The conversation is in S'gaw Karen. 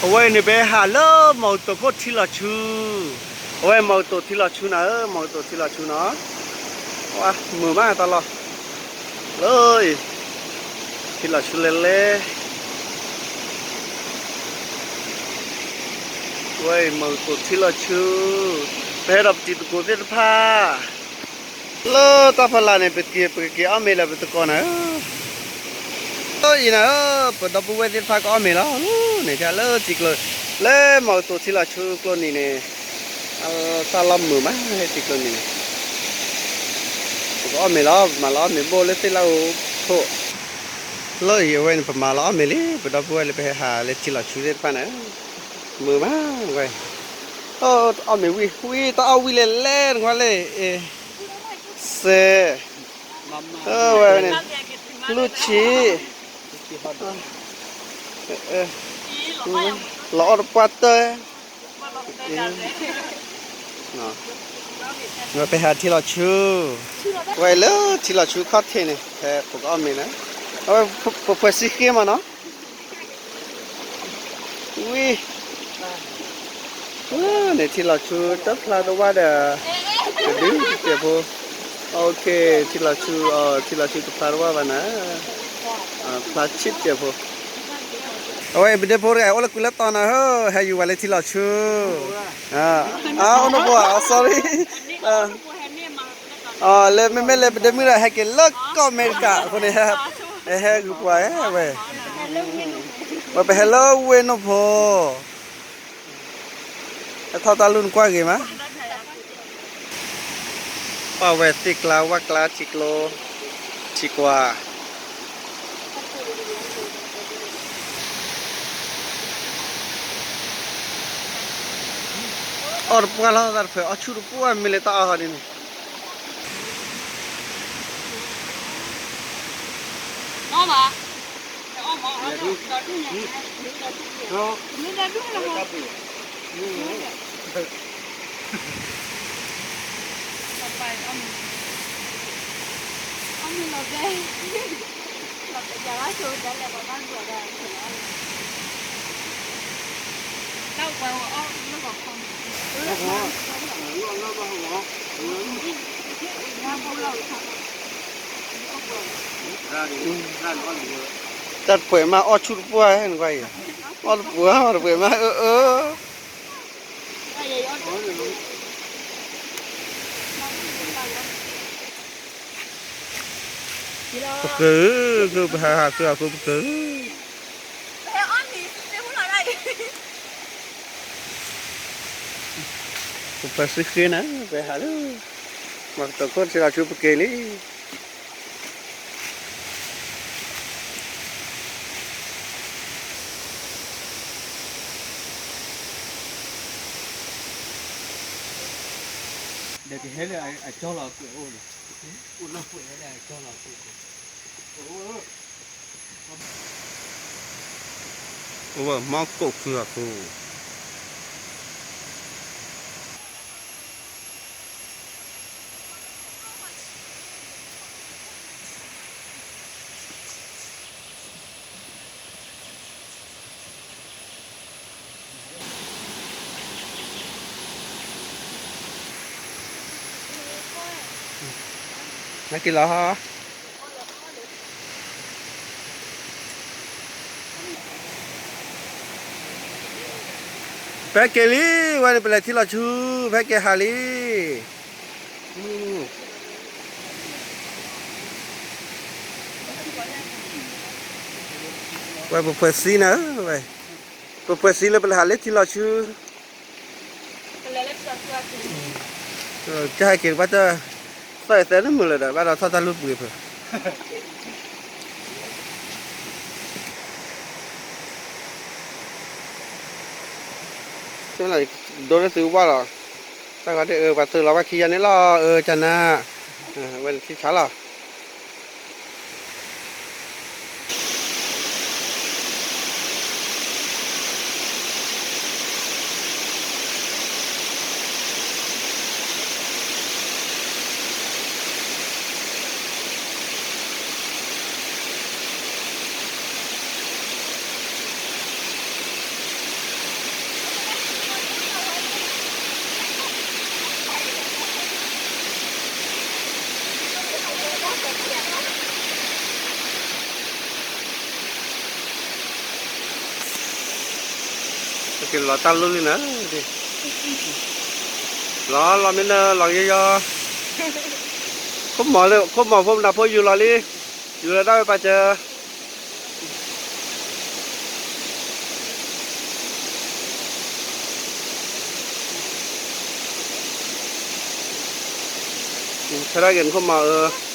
အဝဲအံၤန့ၣ် ပဟဲဟးလၢမီၤကတိၤခိၣ်ထံလီၤဆူ, အဝဲမီၤကတိၤထံလီၤဆူနၤဧၢ, မီၤကတိၤထံလီၤဆူနီၤ, ဝါ မုာ်မးတၢ်လီၢ်, လၢအံၤ ထံလီၤဆူလဲၤလဲၤ, ဝဲအံၤမီၤကတိၤထံလီၤဆူ, ပဟဲဒီးပတံၤသကိးသ့ၣ်တဖၣ် လၢတၢ်ဖီလာ်န့ၣ် ပက့ၤ ပကက့ၤအီၣ်မ့ၤလၢပသကိးနၤဧၢ, လၢအံၤနၤဧၢ, ပဒီပုၢ်ဝဲၢ်သ့ၣ်တဖၣ်ကအီၣ်မ့ၤလီၤ, န့ၣ်လၢထံကျိ, လၢမီၤကတိၤထံလီၤဆူကျိနံၤန့ၣ်, တၢ်လီၢ်မုာ်မးလၢထံကျိနံၤန့ၣ်, ပကအီၣ်မ့ၤလီၤ, ပမၤလီၤအီၣ်မ့ၤဘိၣ်လၢသ့ၣ်လၣ်အူခိၣ်, လၢအံၤအဝဲန့ၣ် ပမၤလီၤအီၣ်မ့ၤလံ, ပဒီပုၢ်ဝဲၢ်လၢပဟဲဟးလၢထံလီၤဆူသ့ၣ်တဖၣ်န့ၣ်, မုာ်မးဝဲ အီၣ်မ့ၤဝံၤဝံၤ တၢ်အီၣ်ဝံၤလဲၤလဲၤနကွၢ်လၢ, စဲး, ဝဲန့ၣ်, လူၢ်ဆံး, လီၤအီၣ်တပှၢ်တၢၢ်, ဝဲပဟဲထံလီၤဆူ, ဝဲလၢထံလီၤဆူခီၣ်ထံးန့ၣ် ဖဲပကအီၣ်မ့ၤန့ၣ်, အဝဲပဖှဲးစံဃ့မးနီၤ ဝံၤ, န့ၣ်ထံလီၤဆူတဖျါတဝၢ်ဒီး, တဒုတစဲးဖိ, ထံလီၤဆူ, ထံလီၤဆူတဖျါတဝၢ်ဘၣ်နၤ, ဖျါဆံးတစဲးဖိ, အဝဲပဒ့ဖိတဂၤ အိၣ်လၢကွံာ်လၢတီနၤဧၢ, ဟဲယူၤဝဲလၢထံလီၤဆူ, အိၣ်နီၢ်ဖိဧါ, sorry, လၢမ့မ့ၢ်လၢပဒ့မုၣ်ဒီး ဟဲက့ၤလၢကီၢ်အမဲရကၤအဃိန့ၣ်, ဟဲဂုၤပှၤဝဲ, ဝဲပဟဲလၢဝ့ၢ်နီၢ်ဖိ, ဟဲထီၣ်တၢ်လူၢ်နကွၢ်ဂ့ၤမး, ပာ်ဝဲသ့ၣ်ကျါဝၣ်ကျါထံကျိ, ထံကွၢ် အီၣ်တပှၢ်လီၤ တၢ်တဖှဲးအီၣ်ဆူၣ်တပှၢ်မ့ၢ်လၢတၢ်အီၣ်ဟီဒ်န့ၣ်, တၢ်တပှဲၤမးအီၣ်ဆူၣ်တပှၢ်နကွၢ်အံၤ, အီၣ်တပှဲၤ အီၣ်တပှဲၤမးအၢအၢ ပကၢၤ, ပဟးဟးဃုအဃိပကၢၤ, ပဖှဲးစံဃ့နၤ ပဟးလၢ, မၤကတီၤခိၣ်ထံလီၤဆူပက့ၤလံ. ဒီးကဟဲလၢအကၠီလီၤကွဲးအိၣ်န့ၣ်, အိၣ်လၢကွဲးဝဲဒၣ်အကၠီလီၤကွဲး, အိၣ်ဝဲမီၢ်ကိးခုအဃိ နက့ၤလီၤဟီ, ဖဲက့ၤလံ, ဝဲန့ၣ်ပလဲၤထံလီၤဆူ, ဖဲက့ၤဟးလံ. ဝဲပဖှဲးစံနၤ, ဝဲ, ပဖှဲးစံလၢပလဲၤဟးလၢထံလီၤဆူ, ကဟဲက့ၤဘၣ်တၢ်, သၢသၢနမုာ်လၢၤဒီး ဘၣ်ဒီးထီၣ်တၢ်လူၢ်ပှ့ၤဖၢ ဒိလၢသုဝၢ်လီၤ, တၢ်ဂီၤဒ်အၢ ပှၤသုးလီၤဘၣ်ခံယၤန့ၣ်လီၤ, အၢ ကနၤ, ဝဲန့ၣ်ထံဆါလီၤ. က့ၤလီၤတၢ်လိၣ်လံနၤ, လီၤလီၤမ့ၢ်နၢလီၤကယီယီ, ခိၣ်မီၤလၢ ခိၣ်မီၤဖိမနၤဖိယူၤလီၤလံ, ယူၤလီၤဒၣ်ဝဲပာ်စၢၤ, ဆၢဒၣ်က့ၤနခိၣ်မီၤအၢ